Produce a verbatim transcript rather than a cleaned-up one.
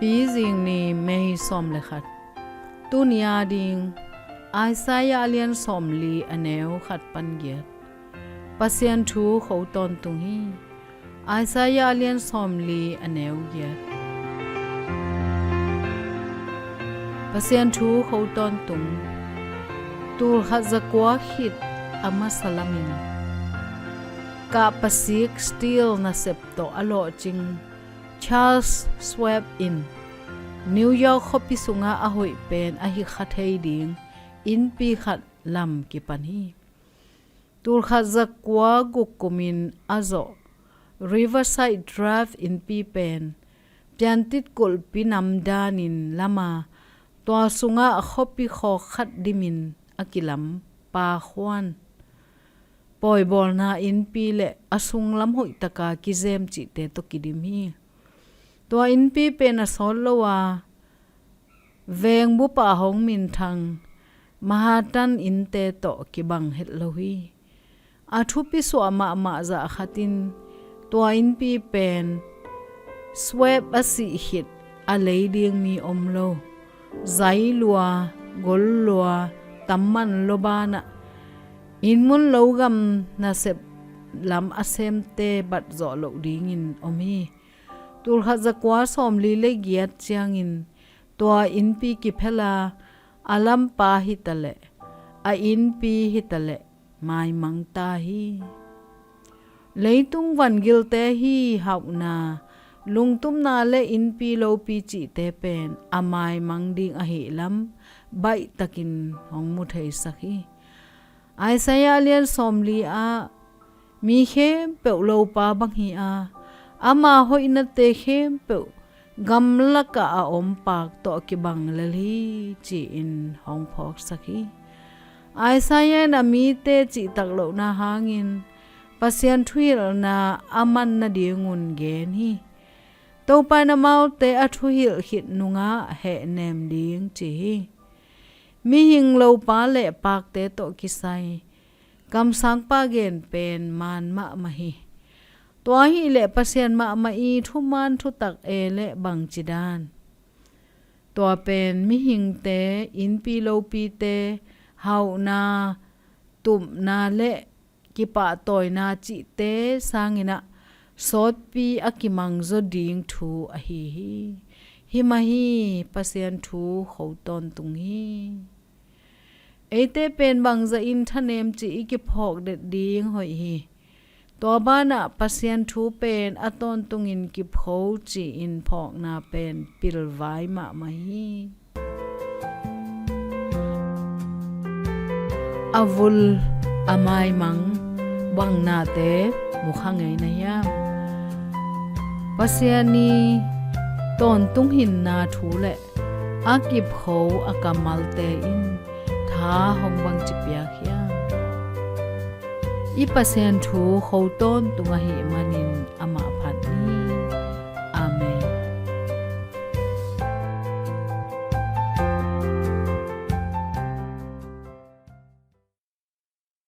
Pizing ni, May sawm le khat. Tuni a ding, Isaiah a lian sawmli a neu khat pan giat. Pasian thu kho tawntung hi. Isaiah a lian sawmli a neu giat. Pasian thu kho tawntung. Tulkhat zakua khit a masa lamin kahpasik steel nasep tawh a lawhcing Charles Schwab in New York khuapi sungah a hoih pen ahi kha thei ding innpi khat lam kipan hi. Tulkhat zakua guk kumin a zawh Riverside Drive innpi pen piantit kulhpi nam danin lama, tua sungah khuapi khawk khat dimin a kilam pa khuan, pawibawlna innpi le a sunglam hoihtaka kizem cihte tawh kidim hi. Tua innpi pen a sawt lo a, vengbup ah hong minthang Manhattan innte tawh kibang het lo hi. A thupi suah mahmah zah khat in tua innpi pen Schwab a sih khit a lei ding mi om lo, zai lua, gol lua, tamman lo banah inn mun lo gam nasep lam a semte bat zawh loh dingin om hi. Tulkhat zakua sawmli le giat ciangin tua innpi kiphel a, a lampa hitaleh, a innpi hitaleh maimang ta hi. Leitung vangilte hi hauhna, lungtupna le innpi lopi cihte pen a maimang ding ahih lam baihtakin hong mu theisak hi. Isaiah lian sawmli ah mi khempeuh lopa bang hi a, ama hoihnate khempeuh gamlakah a om paak tawh kibang lel hi, ci-in hong phawksak hi. Isaiah in a mite cihtak lohna hangin Pasian thuhilhna a man nadingun gen hi. Topa in amaute a thuhilh khit nungah hehnem ding ci hi. Mihing lopa le paakte tawh kisai kamsangpa gen pen maan mahmah hi. Tua ahileh Pasian mahmah i thuman thutak e le bangci dan? Tua pen mihingte, innpi lopite hauhna, tupna le kipahtawina cihte sanginah sawtpi a kimangzaw ding thu ahi hi. Himah hi, Pasian thu kho tawntung hi. Eite pen bangzahin thanem cih i kiphawk det ding hoih hi. Tua banah Pasian thu pen a tawntungin kipho ci-in phawkna pen pilvai mahmah hi. A vul, a maimang bang nate mukha ngei na hiam? Pasian i tawntung hinna thu le a kipho a kammalte in tha hong bangci piak hiam? I Pasian thu kho tawntung ahih manin amah phat ni.